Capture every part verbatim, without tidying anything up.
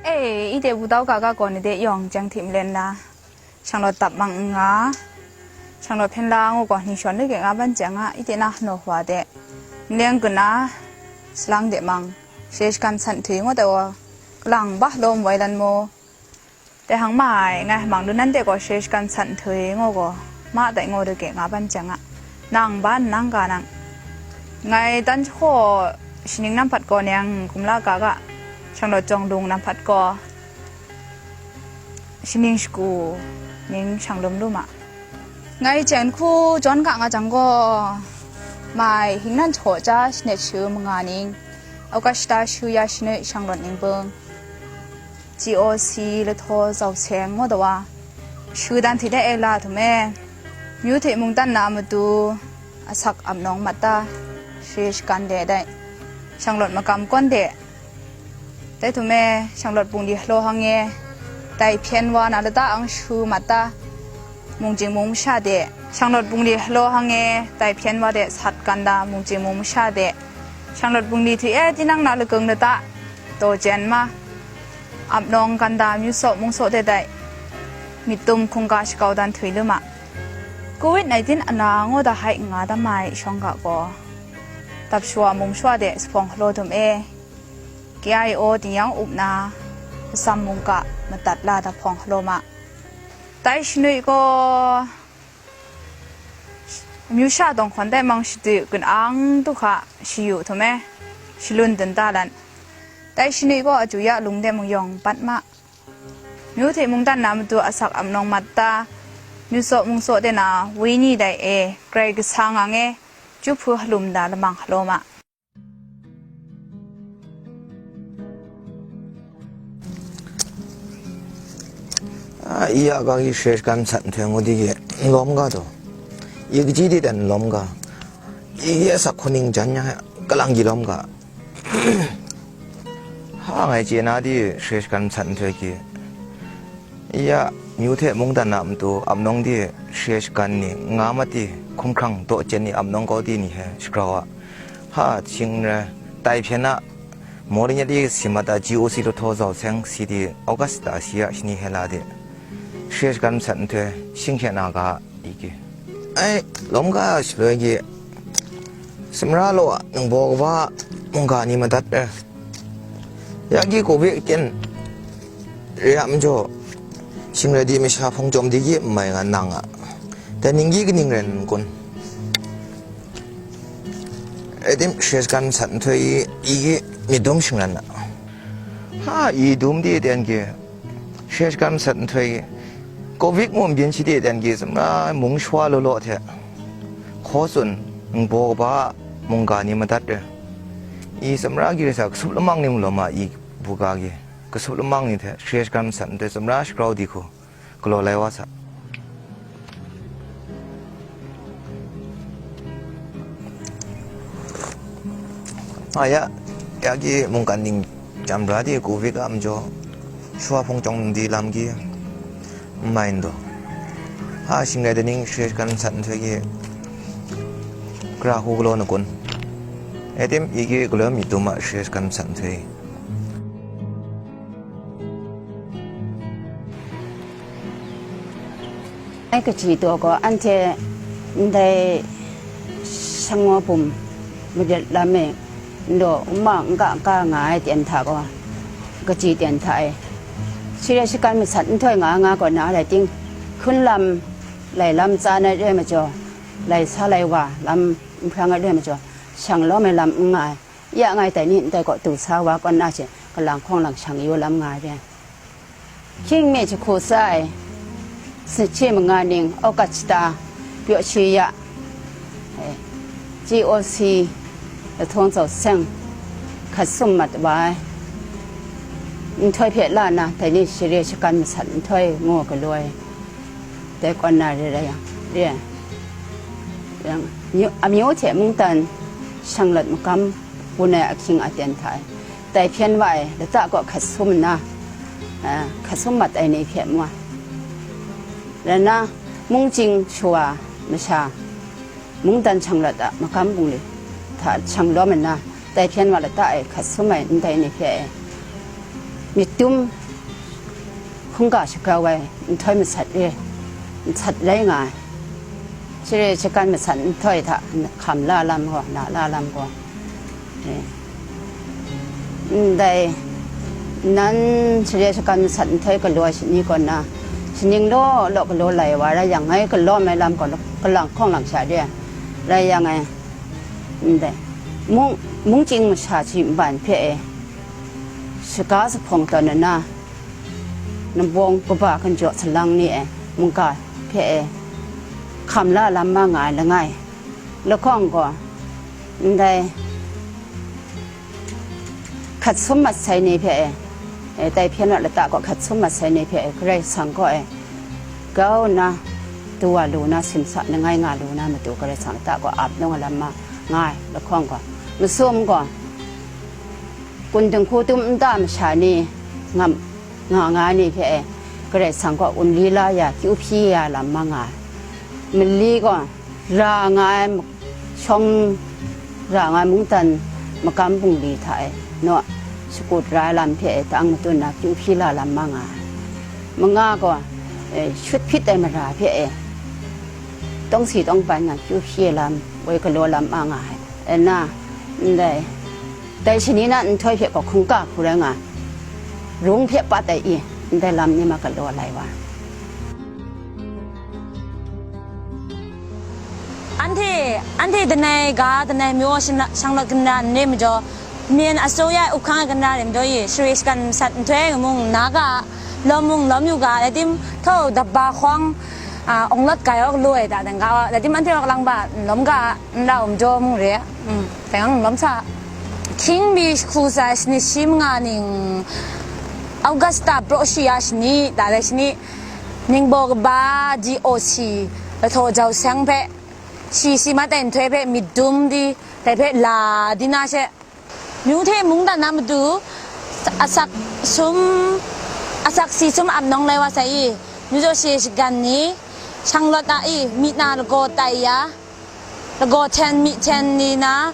E, i de wudau ga ga gaw ni de yawng jang hti malen na, shanglawt dap mang n nga, shanglawt hpyen la ngu gaw ningshawn lu ge nga ban jang a, i de na hnaw hwa de, nleng kun a, salang de mang, she shagan san htui ngu de wa, kalang bah lawm wai lan mu. Dai hpang ma ai, ngai hpang lu nan de gaw she shagan san htui ngu gaw, ma dai ngu de ge nga ban jang a, nang ban nang ga nang. Ngai tan jahkaw shaning nam hpat gaw nang kumla ga ga, shanglawt jawng lung nam hpat gaw, shaning shagu ning shang lum lu ma. Ngai chyen hku jawn ga nga jang gaw, mai hingnan jahkaw ja shanet shu manga ning, August shu ya shanoi shanglawt ning bung, G O C lahtaw zau seng ngu da wa, shu dan hti de e la htum e, myu hte mungdan na matu, asak ap nawng mat ta, she shagan de dai, shanglawt makam kawn de, dai htum e, shanglawt bungli halaw hang e, dai hpyen wa na lata ang shu mat ta, mungchying mung masha de, shanglawt bungli halaw hang e, dai hpyen wa de sat kan da, mungchying mung masha de, shanglawt bungli hti e, tinang na lakung lata, taw jen ma, ap nawng kan da, myu saw mung saw de dai, myit dum hkungga shakau dan htui lu ma. Covid nineteen ana ngu da hai nga da mai shawng ga gaw, dap shawa mung shawa de sahpawng halaw dum e, K I O tingnyang up na, masam mungga madat la da hpawng halaw ma. Dai shanoi gaw, amyu sha dawng hkawn dai mang shadu kun ang du hka, shayu htum e, shalun dun ta lan. Dai shanoi gaw aju ya lung de mung yawng bat ma. Myu hte mungdan na matu asak ap nawng mat ta, myu saw mung saw de na, wenyi dai e, Karai Kasang ang e, ju hpu halum da lamang halaw ma. A, i a ga i she shagan san htui ngu di ge, n lawm ga taw. I kaji di dan n lawm ga. I ge asak hkuning jan ya, kalang gi lawm ga. Ha ngai chye na di she shagan san htui ki. Ya, myu hte mungdan a matu ap nawng di she shagan ni, nga mat di, hkumhkrang daw jen ni ap nawng kau di ni he shagrau a. Ha, shing n rai, tai hpyen a, Mawlin ya di si mat a G O C lahtaw zau seng si di, August ta si a shani he la di. She shagan masat nhtoi, shing hkyen na ga, i ki. Ai, lawm ga shaloi ki, samra law a, ningbaw kaba mungga ni madat ai. Ya ki covid ten re a majaw, shing rai di masha hpawng chyawm di ki n mai nga nang a. Dai ning ki kaning rai nna kun? Rai tim, she shagan masat nhtoi i, i ki myit dum shing ran a. Ha, i dum di ten ki, she shagan masat nhtoi i, covid mung byin shi di ten ki, samra mung shawa law law hte, hkaw tsun, ningbaw kaba a mungga ni madat ai. I samra ki rai sa, kasup lamang ni mung lawm a, i buga ki, kasup lamang ni hte, she shagan masat nhtoi samra shagrau di hku, galaw lai wa sa. A ya, ya ki mungkan ning chyam bra di covid a majaw, shawa hpawng chyawm di lam ki n mai n daw. Ha, shing rai da ning, she shagan masat nhtoi ki, gara hku galaw na kun? Rai tim, i ki galaw myit dum a, she shagan masat nhtoi. Ai kaji taw gaw, anhte ndai shangaw bum madat lam e, ndaw n ma n ga n ga nga ai ten hta gaw, kaji ten hta e, shi rai shagan masat nhtoi nga nga gaw na rai ting, hkun lam, lai lam tsan ai re ai majaw, lai sa lai wa lam n hprang ai re ai majaw, shang lawm ai lam n nga ai. Ya ngai dai ni ndai gaw du sa wa kaw nna she, kalang hkawng lang shang yu lam nga ai re. Hkying mi jahku tsa ai, sanit shi manga ning August ta, pyaw shi ya, eh, G O C lahtung zau seng hkat sum mat wa ai. Nhtoi hpe la nna, dai ni share shagan masat nhtoi ngu galaw ai. Dai kaw nna re rai yang, re ai. Yang, amyu, amyu hte mungdan shanglawt magam gun ai ahkying aten hta e, tai hpyen wa ai lata kaw hkat sum nna, a, hkat sum mat ai ni hpe mu ai. Rai nna, mungchying shawa masha, mungdan shanglawt a magam bungli hta shanglawm nna, tai hpyen wa lata e hkat sum ai ndai ni hpe e, Myit dum hkungga shagrau ai nhtoi masat re, masat rai nga ai. Share shagan masat nhtoi hta hkam la lam gaw, na la lam gaw, e, ndai nan share shagan masat nhtoi galaw ai shani kaw na, shaning law law galaw lai wa rai yang, ngai galaw ai lam gaw, kalang hkawng lam sha re ai, rai yang e, ndai mung, mungchying masha hti nban hpe e, shaga zuphpawng tawn nna, nbawng kaba hkinjaw salang ni e, mungga hpe e, hkam la lam ma nga ai langai, lahkawng gaw, ndai hkat sum mat sai ni hpe e, e, dai hpyen rawt lata gaw hkat sum mat sai ni hpe e, Karai Kasang kaw e, grau nna, du wa lu na, simsa langai nga lu na matu, Karai Kasang lata gaw ap nung ai lam ma nga ai, lahkawng gaw, masum gaw, kun dinghku tum nta masha ni, ngam nga nga ai ni hpe e, Karai Kasang kaw wunli la ya, kyu hpyi ya lam ma nga ai. Mali gaw, ra nga ai, shawng ra nga ai mungdan magam bungli hta e, naw, shakut ra ai lam hpe e, tang matun na kyu hpyi la lam ma nga ai. Manga gaw, e, shut hpyit ai mara hpe e, tawng si tawng ban nga kyu hpyi ai lam, woi galaw lam ma nga ai. E na, ndai, dai shani na nhtoi hpe gaw hkungga hku rai nga ai, rung hpe pat ai i, ndai lam ni ma galaw lai wa. Anhte, anhte danai ga, danai myu shang-, shanglawt kanra n re majaw, Myen a sawya ai up hkang ai kanra re majaw i, share shagan masat nhtoi mung na ga, lawm mung lawm yu ga, ladim, htaw daba hkawng, a, awng lawt ga yaw galaw ai da dan ga, ladim anhte wa kalang ba n lawm ga, n ra u majaw mung re, mm, dai ngang n lawm sa. Hkying mi jahku sai, shanit shi manga ning, Augusta praw shi ya shani, da dai shani, ningbaw kaba D O C, lahtaw jau seng hpe, shi si mat ai nhtoi hpe myit dum di, dai hpe la di na she, myu hte mungdan na matu, asak sum, asak si sum ap nawng lai wa sai i, myu jaw share shagan ni, shanglawt a i, myit na lagaw tai ya, lagaw hten, myit hten ni na,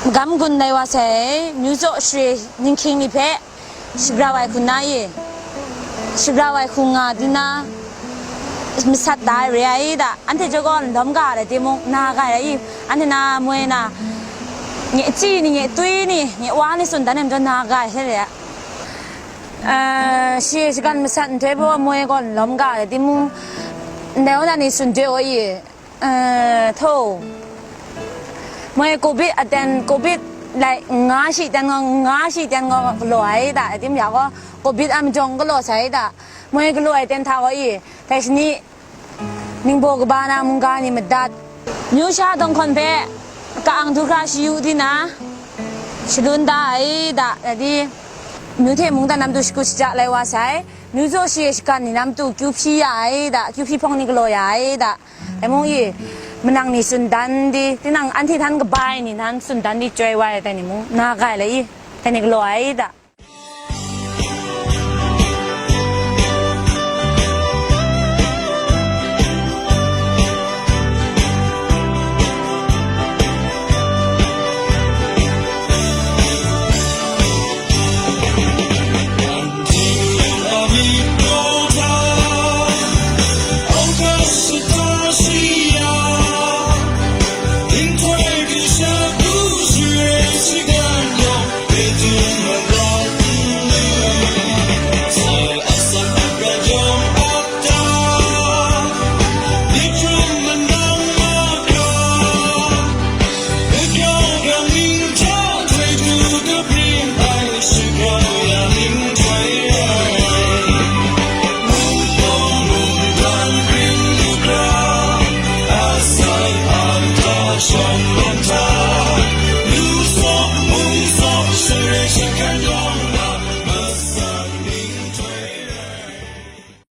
magam gun lai wa sai, myu jaw share ninghkying ni hpe, shagrau ai hku na i, shagrau ai hku nga di na, masat da ai re ai da, anhte jaw gaw n lawm ga ai timung, na ga ai i, anhte na moi na, nye chyi ni, nye twi ni, nye wa ni tsun dan ai majaw na ga ai hte re ai. Ah, share shagan masat nhtoi hpe moi gaw n lawm ga ai timung, ndai wa na ni tsun de o i, Eh, htaw. Moi covid aten, covid, like, nga shi ten gaw, nga shi ten gaw galaw ai da, adim ya gaw, covid a majawng galaw sai da. Moi galaw ai ten hta gaw i, dai shani, ningbaw kaba na mungga ni madat. Myu sha dawng hkawn hpe, ka-ang du hkra shayu di na, shalun da ai da, dai di, myu hte mungdan na matu shakut shaja lai wa sai, myu jaw share shagan ni na matu kyu hpyi ya ai da, kyu hpyi hpawng ni galaw ya ai da. Dai mung i, manang ni tsun dan di, tinang anhte htan kabai ni nan tsun dan di chyoi wa ai dai ni mung, na ga ai lai i, dai ni galaw ai da.